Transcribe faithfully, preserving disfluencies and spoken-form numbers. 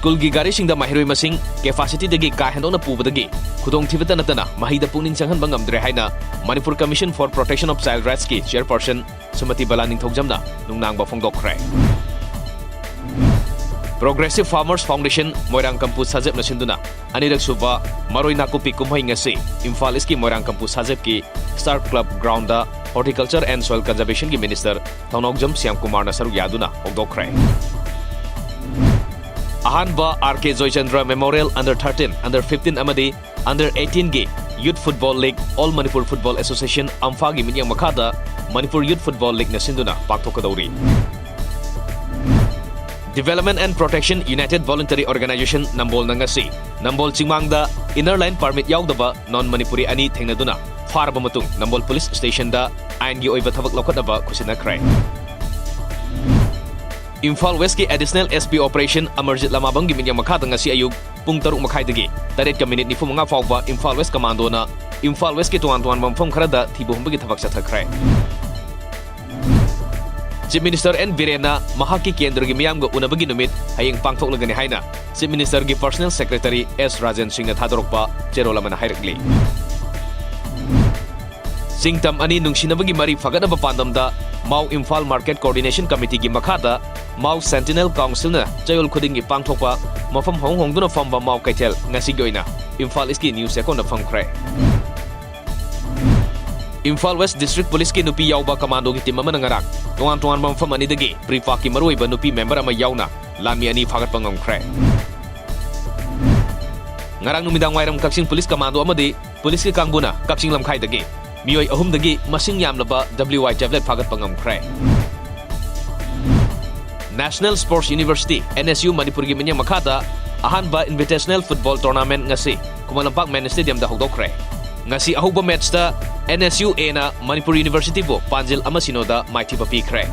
ꯁ꯭ꯀꯨꯜꯒꯤ ꯒꯥꯔꯤꯁꯤꯡꯗ ꯃꯍꯩꯔꯣꯏ ꯃꯁꯤꯡ capacityꯗꯒꯤ ꯀꯥ ꯍꯦꯟꯗꯣꯛꯅ ꯄꯨꯕꯗꯒꯤ ꯈꯨꯗꯣꯡꯊꯤꯕꯇ ꯅꯠꯇꯅ ꯃꯍꯩꯗ ꯄꯨꯛꯅꯤꯡ ꯆꯪꯍꯟꯕ ꯉꯝꯗ꯭ꯔꯦ ꯍꯥꯏꯅ Manipur Commission for Protection of Child Rightsꯀꯤ chairperson ꯁꯨꯃꯇꯤ ꯕꯂꯥ ꯅꯤꯡꯊꯧꯖꯝꯅ ꯅꯨꯡꯅꯥꯡꯕ ꯐꯣꯡꯗꯣꯛꯈ꯭ꯔꯦ꯫ Progressive Farmers Foundation ꯃꯣꯏꯔꯥꯡ ꯀꯝꯄꯨ ꯁꯥꯖꯦꯞꯅ ꯁꯤꯟꯗꯨꯅ ꯑꯅꯤꯔꯛ ꯁꯨꯕ ꯃꯔꯣꯏ ꯅꯥꯀꯨꯞꯄꯤ ꯀꯨꯝꯍꯩ ꯉꯁꯤ ꯏꯝꯐꯥꯜ ꯏꯁꯀꯤ ꯃꯣꯏꯔꯥꯡ Kampu ꯁꯥꯖꯦꯞꯀꯤ Star Club groundꯗ Horticulture and Soil Conservationꯒꯤ minister ꯊꯧꯅꯥꯎꯖꯝ ꯁ꯭ꯌꯥꯝ ꯀꯨꯃꯥꯔꯅ ꯁꯔꯨꯛ ꯌꯥꯗꯨꯅ ꯍꯧꯗꯣꯛꯈ꯭ꯔꯦ꯫ ꯑꯍꯥꯟꯕ R K Joychandra Memorial Under thirteen, Under fifteen ꯑꯃꯗꯤ Under eighteenꯒꯤ Youth Football League All Manipur Football Association, ꯑꯝꯐꯥꯒꯤ ꯃꯤꯠꯌꯦꯡ ꯃꯈꯥꯗ Manipur Youth Football Leagueꯅ ꯁꯤꯟꯗꯨꯅ ꯄꯥꯡꯊꯣꯛꯀꯗꯧꯔꯤ꯫ Development and Protection United Voluntary Organization ꯅꯝꯕꯣꯜꯅ ꯉꯁꯤ ꯅꯝꯕꯣꯜ ꯆꯤꯡꯃꯥꯡꯗ Inner Line Permit ꯌꯥꯎꯗꯕ non Manipuri ꯑꯅꯤ ꯊꯦꯡꯅꯗꯨꯅ ꯐꯥꯔꯕ ꯃꯇꯨꯡ ꯅꯝꯕꯣꯜ Police Stationꯗ ꯑꯥꯏꯟꯒꯤ ꯑꯣꯏꯕ ꯊꯕꯛ ꯂꯧꯈꯠꯅꯕ ꯈꯨꯠꯁꯤꯟꯅꯈ꯭ꯔꯦ꯫ Imphal Westꯀꯤ Additional S P Operation Amarjeet ꯂꯃꯥꯕꯝꯒꯤ ꯃꯤꯠꯌꯦꯡ ꯃꯈꯥꯗ ꯉꯁꯤ ꯑꯌꯨꯛ ꯄꯨꯡ ꯇꯔꯨꯛ ꯃꯈꯥꯏꯗꯒꯤ ꯇꯔꯦꯠꯀ minute ꯅꯤꯐꯨ ꯃꯉꯥ ꯐꯥꯎꯕ ꯏꯝꯐꯥꯜ West Commandoꯅ ꯏꯝꯐꯥꯜ Westꯀꯤ ꯇꯣꯉꯥꯟ ꯇꯣꯉꯥꯟꯕ ꯃꯐꯝ ꯈꯔꯗ ꯊꯤꯕ ꯍꯨꯝꯕꯒꯤ ꯊꯕꯛ ꯆꯠꯊꯈ꯭ꯔꯦ꯫ Chief Minister N ꯕꯤꯔꯦꯟꯅ ꯃꯍꯥꯛꯀꯤ ꯀꯦꯟꯗ꯭ꯔꯒꯤ ꯃꯤꯌꯥꯝꯒ ꯎꯅꯕꯒꯤ ꯅꯨꯃꯤꯠ ꯍꯌꯦꯡ ꯄꯥꯡꯊꯣꯛꯂꯒꯅꯤ ꯍꯥꯏꯅ Chief Ministerꯒꯤ personal secretary S Rajen ꯁꯤꯡꯅ ꯊꯥꯗꯣꯔꯛꯄ ꯆꯦꯔꯣꯜ ꯑꯃꯅ ꯍꯥꯏꯔꯛꯂꯤ꯫ ꯆꯤꯡꯇꯝ ꯑꯅꯤ ꯅꯨꯡꯁꯤꯅꯕꯒꯤ ꯃꯔꯤ ꯐꯒꯠꯅꯕ ꯄꯥꯟꯗꯝꯗ ꯃꯥꯎ ꯏꯝꯐꯥꯜ Market Coordination Committeeꯒꯤ ꯃꯈꯥꯗ ꯃꯥꯎ Centennial Councilꯅ ꯆꯌꯣꯜ ꯈꯨꯗꯤꯡꯒꯤ ꯄꯥꯡꯊꯣꯛꯄ ꯃꯐꯝ ꯍꯣꯡ ꯍꯣꯡꯗꯨꯅ ꯐꯝꯕ ꯃꯥꯎ ꯀꯩꯊꯦꯜ ꯉꯁꯤꯒꯤ ꯑꯣꯏꯅ ꯏꯝꯐꯥꯜ ꯏꯁꯀꯤ ꯅ꯭ꯌꯨ ꯆꯦꯛꯀꯣꯟꯗ ꯐꯝꯈ꯭ꯔꯦ꯫ ꯏꯝꯐꯥꯜ West District Policeꯀꯤ ꯅꯨꯄꯤ ꯌꯥꯎꯕ commandoꯒꯤ team ꯑꯃꯅ ꯉꯔꯥꯡ ꯇꯣꯉꯥꯟ ꯇꯣꯉꯥꯟꯕ ꯃꯐꯝ ꯑꯅꯤꯗꯒꯤ PREPAKꯀꯤ ꯃꯔꯨꯑꯣꯏꯕ ꯅꯨꯄꯤ member ꯑꯃ ꯌꯥꯎꯅ ꯂꯥꯟꯃꯤ ꯑꯅꯤ ꯐꯥꯒꯠꯄ ꯉꯝꯈ꯭ꯔꯦ꯫ ꯉꯔꯥꯡ ꯅꯨꯃꯤꯗꯥꯡ ꯋꯥꯏꯔꯝ ꯀꯛꯆꯤꯡ Police Commando ꯑꯃꯗꯤ Policeꯀꯤ ꯀꯥꯡꯕꯨꯅ ꯀꯛꯆꯤꯡ ꯂꯝꯈꯥꯏꯗꯒꯤ ꯃꯤꯑꯣꯏ ꯑꯍꯨꯝꯗꯒꯤ ꯃꯁꯤꯡ ꯌꯥꯝꯂꯕ W I tablet ꯐꯥꯒꯠꯄ ꯉꯝꯈ꯭ꯔꯦ꯫ National Sports University, N S U ꯃꯅꯤꯄꯨꯔꯒꯤ ꯃꯤꯠꯌꯦꯡ ꯃꯈꯥꯗ ꯑꯍꯥꯟꯕ Invitational Football Tournament ꯉꯁꯤ ꯈꯨꯃꯟ ꯂꯝꯄꯥꯛ Main Stadiumꯗ ꯍꯧꯗꯣꯛꯈ꯭ꯔꯦ꯫ ꯉꯁꯤ ꯑꯍꯧꯕ matchꯇ N S U Aꯅ ꯃꯅꯤꯄꯨꯔ Universityꯕꯨ ꯄꯥꯟꯖꯤꯜ ꯑꯃ ꯁꯤꯅꯣꯗ ꯃꯥꯏꯊꯤꯕ ꯄꯤꯈ꯭ꯔꯦ꯫